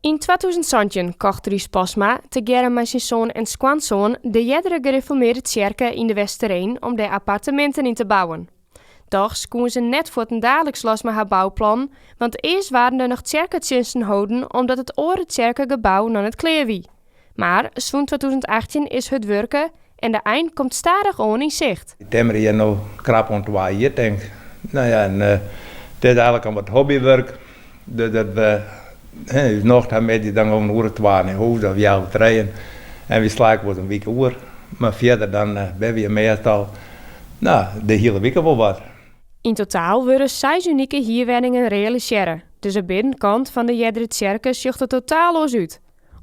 Yn 2017 kocht Dries Postma, tegearre mei syn soan en skoansoan, de eardere gereformearde tsjerke yn De Westereen om dêr apparteminten yn te bouwen. Dochs koene se net fuortendaliks los mei har bouplan, want earst waarden der noch tsjerketsjinsten holden omdat it oare tsjerkegebou noch net klear wie. Mar sûnt 2018 is hurd wurke en de ein komt stadichoan yn sicht. Ik timmerje hjir no krap oan twa jier tink. No ja, en it is eigenlik al wat hobbywurk. Dus dat we ús nocht ha middei dan om in oere twa nei hûs of healwei trijen. En wy slake wolris in wike oer. Mar fierder dan binne we hjir meastal no, de hiele wike wol wat. Yn totaal wurde seis unike hierwenningen realisearre. Dus de binnenkant fan de eardere tsjerke sjocht der totaal oars út.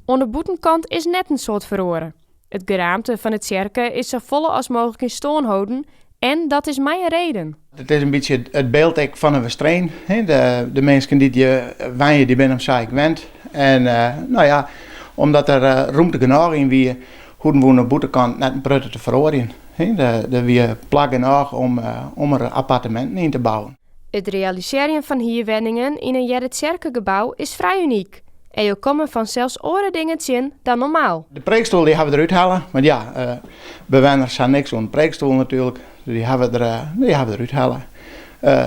Oan de bûtenkant is net in soad feroare. It geraamte fan de tsjerke is safolle as mooglik yn stân holden en dat is mei in reden. It is in bytsje it byld ek fan 'e Westereen. De, de minsken dy't hjir wenje, dy binne him sa ek wend. En no ja, omdat der rûmte genôch yn wie, hoegden we oan de bûtenkant net in protte te feroarjen. Der wie plak genôch om, om der apparteminten yn te bouwen. It realisearjen fan hierwenningen yn in earder tsjerkegebou is frij unyk. En jo komme fansels oare dingen tsjin dan normaal. De preekstoel dy hawwe we derút helle, want ja, bewenners ha niks oan de preekstoel natuerlik. Dus dy hawwe we der, dy hawwe we derút helle.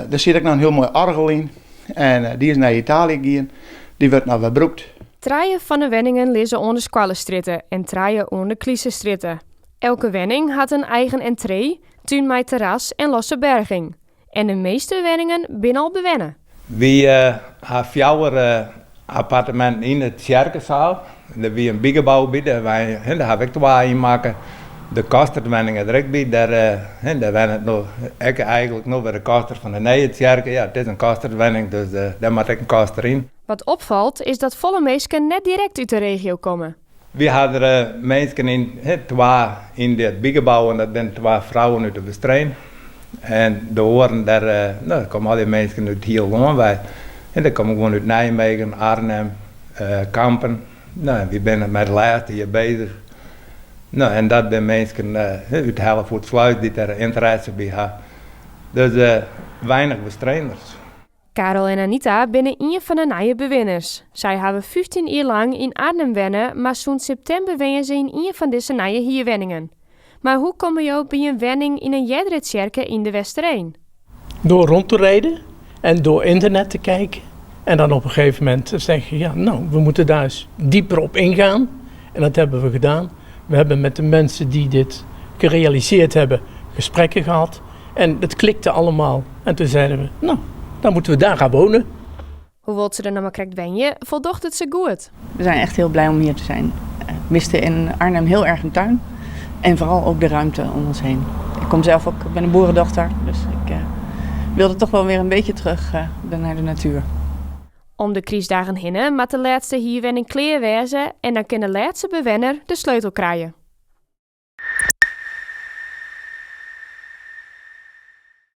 Der siet ek noch in hiel moai oargel yn en dy is nei Italië gien. Dy wurdt noch wer brûkt. Trije fan de wenningen lizze oan de Skoallestrjitte en trije oan de Klysterstrjitte. Elke wenning hat in eigen entree, tún mei terras en losse berging. En de measte wenningen binne al bewenne. Wy ha fjouwer apparteminten yn de tsjerkesaal. Der wie in bygebou by, dêr ha we ek twa yn makke. De kosterswenning is der ek by, dêr wennet no ek eigenlik no wer de koster fan de nije tsjerke. Ja, it is in kosterswenning, dus dêr moat ek in koster yn. Wat opfalt is dat folle minsken net direkt út de regio komme. Wy ha der minsken yn, twa yn dit bygebou en dat binne twa frouwen út De Westereen. En de oaren, dêr no, komme allegear minsken út it hiele lân wei. En der komme gewoan út Nijmegen, Arnhem, Kampen. No, en wy binne mei de lêste hjir beuzich. No, en dat binne minsken út Hellevoetsluis dy't dêr ynteresse by ha. Dus weinich Westreners. Karel en Anita binne ien fan de nije bewenners. Sy hawwe 15 jier lang yn Arnhem wenne, mar sûnt septimber wenje se yn ien fan dizze nije hierwenningen. Mar hoe komme jo by in wenning yn in eardere tsjerke yn De Westereen? Door rond te rijden en door internet te kijken. En dan op een gegeven moment te zeggen, ja, nou, we moeten daar eens dieper op ingaan. En dat hebben we gedaan. We hebben met de mensen die dit gerealiseerd hebben gesprekken gehad. En het klikte allemaal. En toen zeiden we, nou, dan moeten we daar gaan wonen. Hoewol't se der noch mar krekt wenje, foldocht it se goed. We zijn echt heel blij om hier te zijn. We misten in Arnhem heel erg een tuin. En vooral ook de ruimte om ons heen. Ik kom zelf ook, ik ben een boerendochter. Dus ik wilde toch wel weer een beetje terug naar de natuur. Om de krystdagen hinne moat de lêste hierwenning klear wêze en dan kin de lêste bewenner de sleutel krije.